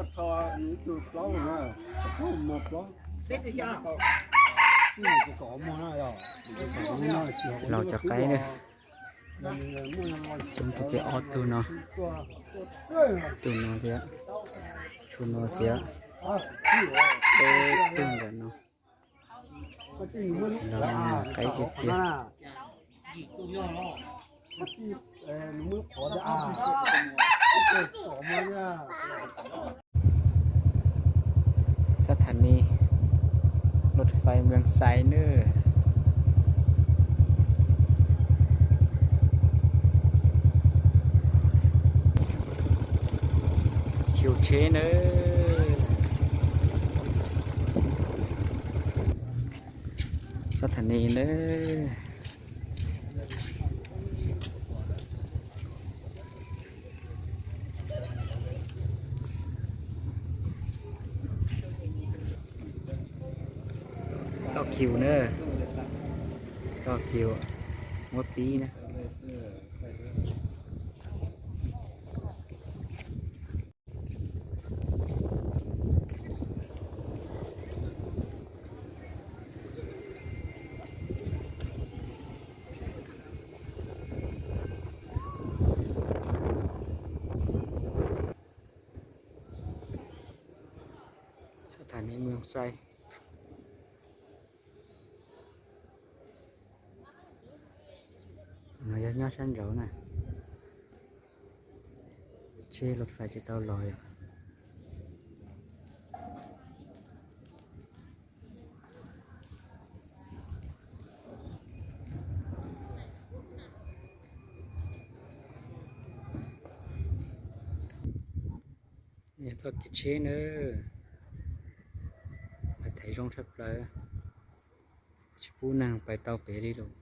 Txiv laus cov qaib na. Coob tiag tiag, ob tug no, tus no thiab, tus no thiab, peb tug ntawm no. Txiv laus qaib tiag tiag. Sab thas nis lus fais Mees Xais nawb. Khiu tsheb nawb. Sab thas nis nawb. Toj khiu na, toj khiu muab pib na. Sab thas nis Mees Xais. No yog nyob sab nraud na. Tsheb lus fais tsis tau los yom. Yog txoj kev tsheb nawb, lawv thev zoo tshaj plaws, tsis pub neeg pais tau pem li lawm.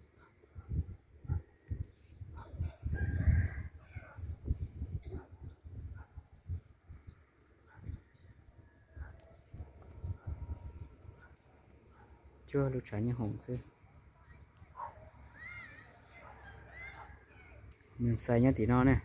Cuag lub tshav nyob hoom xwb. Mees Xais nyob tim no ne.